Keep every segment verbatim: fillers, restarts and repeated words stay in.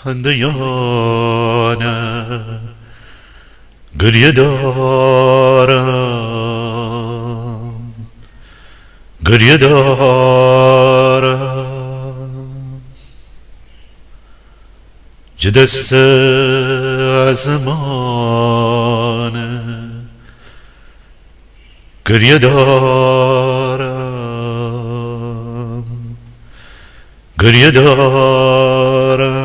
خنده‌یانه گریه دارم، گریه دارم. جه دست آزمانه گریه دارم، گریه دارم.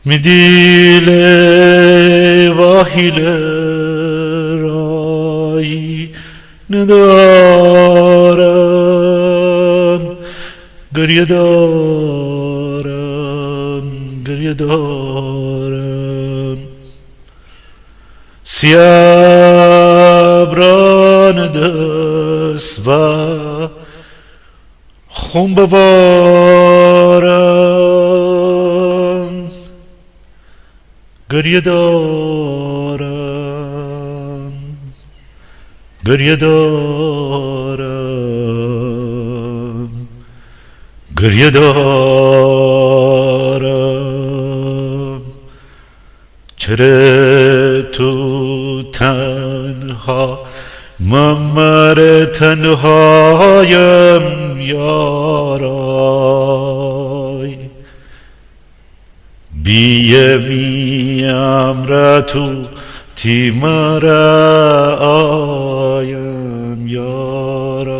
می دیل واهیله رایی ندارم، گریه دارم، گریه دارم. سیه ابرانه دس وا خون بوارم، گریه دارم، گریه دارم، گریه دارم. چره تو تنها، من مره تنهایم یارای. بیه می امرأ تو، تی مره آیم یارای.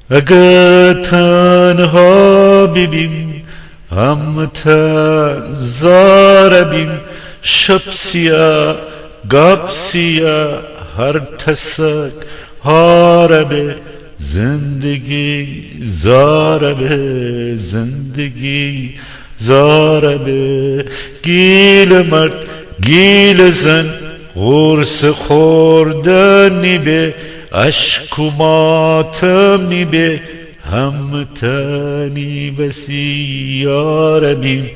اگه تنها بیبیم، همتن زاره بیم، شب سیه، گاب سیه، هر تسک هاره به، زندگی زاره به، زندگی زاره به. گیل مرد، گیل زن، غورصه خوردن نیبه، اشک و ماتم نیبه، همتنی وسی یاره بیم،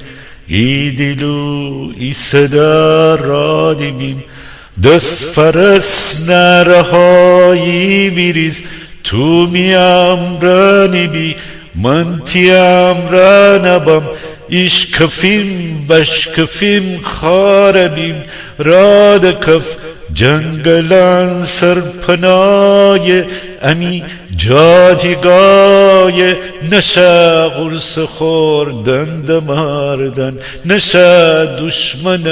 ای دیل و ای صدا رادی بیم. دس فرس نه رهایی ویریز، تو می امرأ نیبی، من تی امرأ نبم. ایشکفیم، بشکفیم، خاره بیم، رادٚ کف جنگلأن سرپنایه، امی جاجیگایه. نشه غورصه خوردن ده مردن، نشه دوشمنٚ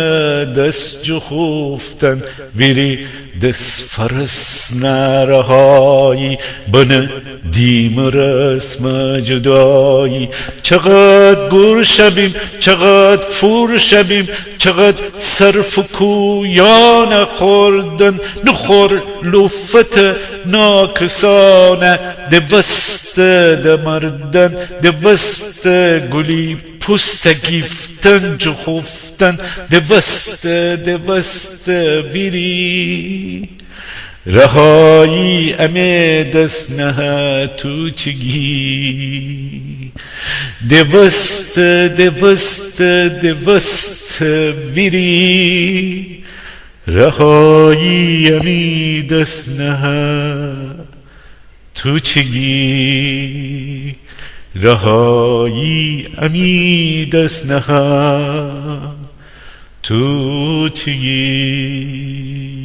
دس جوخوفتن. ویری دس فرس نه رهایی، بنه دیمٚ رسمٚ جدایی. چقد گور شویم، چقد فور شویم، چقد سرفکویانه خوردن، نخور لوفته ناکسانه، ده وسته ده مردن، ده وسته گولی پوسته گیفتن جوخوفتن، ده وسته، ده وسته ویری. رهایی امی دس نهه، تو چی گی؟ ده وسته، ده وسته، ده وسته ویری. رهایی امی دس نهه، تو چی گی؟ رهایی امی دس نهه، تو چی گی؟